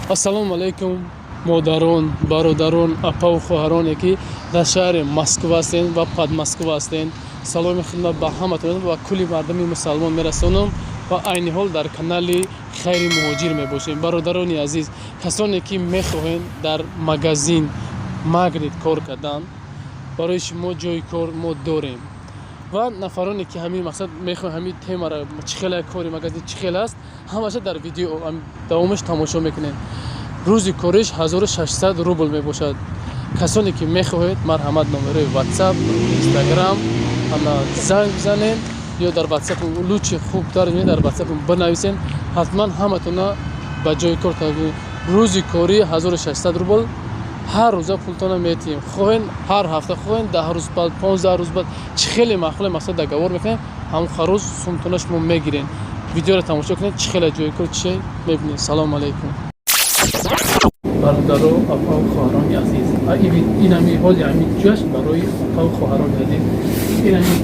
Ассалому алайкум, модарон, бародарон, апаву хоҳароне, ки дар шаҳри Москва ҳастен ва Подмосква ҳастен. Саломи хидмат ба ҳаматон ва кулли мардуми мусалмон мерасонам ва айни ҳол дар канали Хайри Муҳоҷир мебошем. Бародарони азиз, касоне ки мехоҳед дар магазин Магнит кор кардан, барои шумо ҷои кор мо дорем. Ва нафароне ки ҳамин мақсад мехоҳанд, ҳамин темаро, чӣ хела кори магазин чӣ хел аст, ҳамаша дар видео давомаш тамошо мекунем. Рӯзи кориш 1600 рубл мебошад. Касоне ки мехоҳед, марҳамат, номерои WhatsApp, Instagram ана занг бизанед ё дар WhatsApp, лучше хубтар дар WhatsApp бинависен. Ҳатман ҳаматона ба ҷои кор. Рӯзи корӣ 1600 рубл, ҳар рӯза пултона метиҳем. Хоҳен ҳар ҳафта, хоҳен 10 рӯз баъд, 15 рӯз баъд, чӣ хеле маъқуле, мақсад договор мекунем, ҳамон рӯз сумтона шумо мегирен. Видеоро тамошо кунед, чӣ хеле ҷои кор чӣ мебинед. Салому алайкум, бародаро, апаву хоҳарони азиз. Инами ҳоли ҳамин ҷояш барои апаву хоҳарони азиз. Инами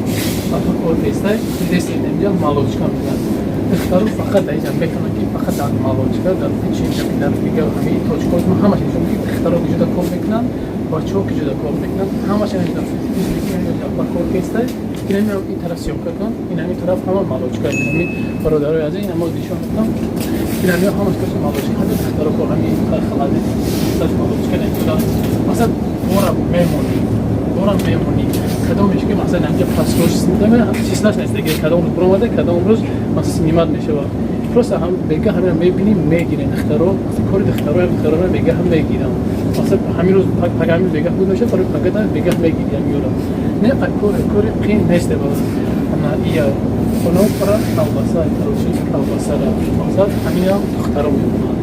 апа кор кестай, дидест, инамҷа молочка мекунад. Духтаро фақат дар инҷа мекунанд, ки фақат дар молочка, дар пичин, дар дига ҳамаи точка ҳамаш нишон, ки духтаро киҷода кор мекунанд, бачаҳо киҷода кор мекунанд, ҳамаш апа кор кестай. Инами ин тараф съёмка кун, инами тараф ҳама молочка. Инами, бародарои азиз, инама нишон додам, инами ҳамаш каси молочка, ҳама духтаро кор, ҳами халади молочка инҷода. Масалан, бора мемонӣ, бора мемонӣ, кадомеш ки масалан инҷа просрочь числаш нест, дига кадом рӯз баромада, кадом рӯз масалан снимать мешавад. Просто ҳам бега ҳамина мебинӣ, мегирем. Духтаро, кори духтаро, духтаро бега ҳам мегирам. Масалан, ҳамин рӯз, пага, ҳамин бега буд мешавад, барои пага бега мегири ҳамиёро. Не, кори қиин нест. Ана ия хонопара, колбаса, короче, колбасара мақсад ҳамина духтаро мемонанд.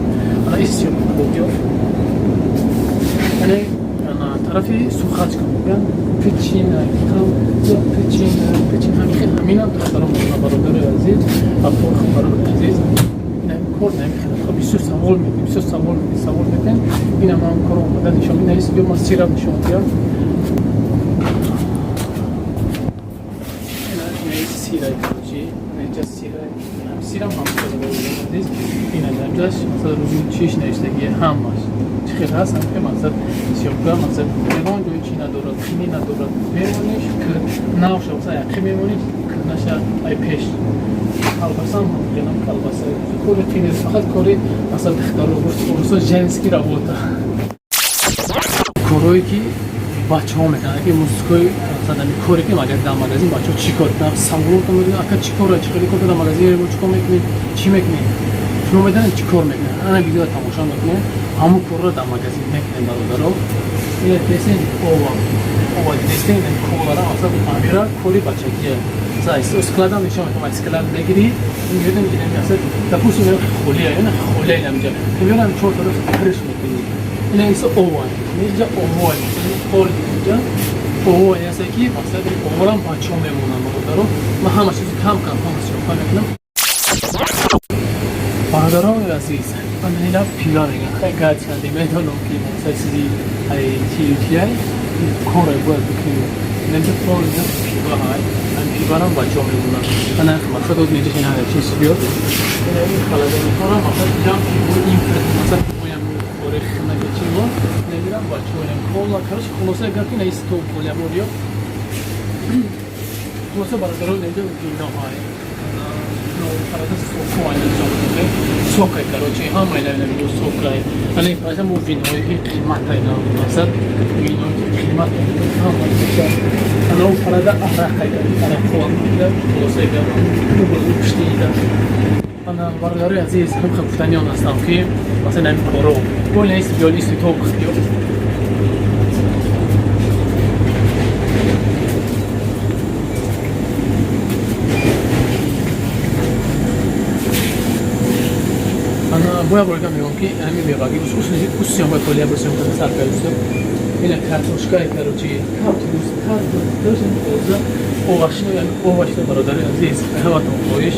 Ана ис съёмка, яъне тарафи сухачка мегӯянд, печина, печина, печин, ҳамина духтаро мемонанд. Бародарои азиз, апо хоҳарони азиз, кор намехелад. Бисёр савол медиҳем, бисёр савол медиҳем, савол медиҳем. Ина ман кор омада нишон, ина ё ман сирам нишон диҳам. Сирай, короче, инҷа сирай, сирам ҳам азиз, ина инҷаш масалан рӯзи чиш навиштагие, ҳамаш чӣ хел ҳаст, ҳам мақсад съёмка, мақсад ягон ҷои чӣ надорад, қинӣ надорад. Мемониш, навша, масалан яқи мемониш, наша ай пеш колбаса ҳам колбаса. Кори қини, фақат кори масалан духтаро, гуфт, женский работа. Корҳое ки бачаҳо мекунанд, ки мужской, масалан ҳамин коре ки магар дар магазин бачаҳо чӣ кор кунанд. Саволотон медонед: ака, чӣ кора, чӣ хеле кор дар магазин, мо чӣ кор мекунем, чӣ мекунем? Шумо медонед, чӣ кор мекунед? Ана видео тамошо мекунем, ҳамон корро дар магазин мекунем. Бародаро, ина десен, ова, ова десен, колара, масалан амира кори бачагия. Масалан, складам нишон метавонам, склад мегирӣ, мегирем, масалан, допустим, холия, ина холия, ина инҷа меорам, чор тараф крыш мекунӣ. Ина иса ова, инҷа ова, пол, инҷа ова аст, ки мақсад оворам бачаҳо мемонанд. Бародаро, ман ҳама чизи кам кам ҳама съёмка мекунам. Бародарони азиз, ана пила мегӯям, хай гарчанде медонам, ки мақсад чизи ай чи чиай коре бояд бикунем. Инҷа пол, инҷа пива ҳай, пиварам бачаҳо мемонанд. Ана мақсад оз инҷа ина чиз биёд, ина ин холодильникҳоро, мақсад инҷа пиво импорт, мақсад пивоям кори хинаки чиво мегирам бачаҳо, кола, короче, хулоса гап ина стол полиамориё. Хулоса, бародарон, инҷа вино ҳай, сокай, короче, ҳама ина вино сокай. Ана ин паша мо винои қиматай, мақсад винои қимат ҳама. Ана у парада арақай, арақо. Хулоса гап пуштида. Ана, бародарои азиз, ҳам гуфтаниён ҳастам, ки масалан ҳамин коро бо ина ист биёд, исти то биёд. Ана боя борга мегӯям, ки ҳамин меваги усиём колия бусиём сар кардусам. Ина картошкаи, короче, картошка, овощной, овощной. Бародари азиз, ҳаматон хоҳиш,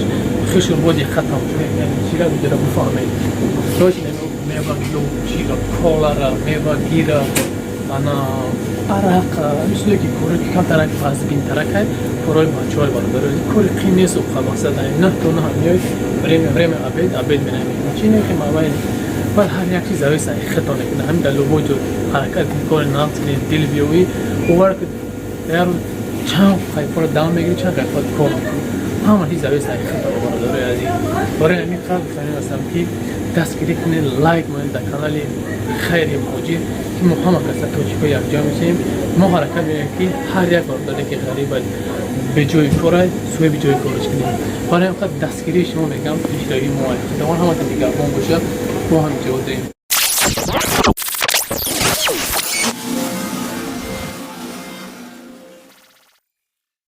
хушро бо диққат тамошо кунед, чира видеора буфаҳмед. Короче, мевагиё чира, колара, мевагира. Ана арақ, чизе ки коре ки камтарак вазбинтаракай, корои бачаҳои бародари. Кори қин нест, мақсад 9 то 9 меои, время обед, обед меравӣ. Чи не ки мабай баъд ҳар як чиз зависа хато мекунад. Ҳамин дар любой ҷо ҳаракат кунӣ, кори нағз кунӣ, дил биёвӣ, бовар кун, дар рӯз чанд кайфҳоро дам мегирӣ, чанд кайфҳоро кор мекунӣ. Ҳама чиз зависа хато, бародарои азиз. Барои ҳамин қадр гуфтанӣ ҳастам, ки дастгирӣ кунед, лайк монед дар канали Хайри Муҳоҷир, ки мо ҳама каса тоҷико якҷо мешавем. Мо ҳаракат мекунем, ки ҳар як бародаре ки ғариб, беҷои кора, соҳиби ҷои кораш кунем. Барои ҳамин қадр дастгирии шумо, мегам, пешравии мо. Худованд ҳаматон нигаҳбон бошад. Мо ҳам ҷо дорем.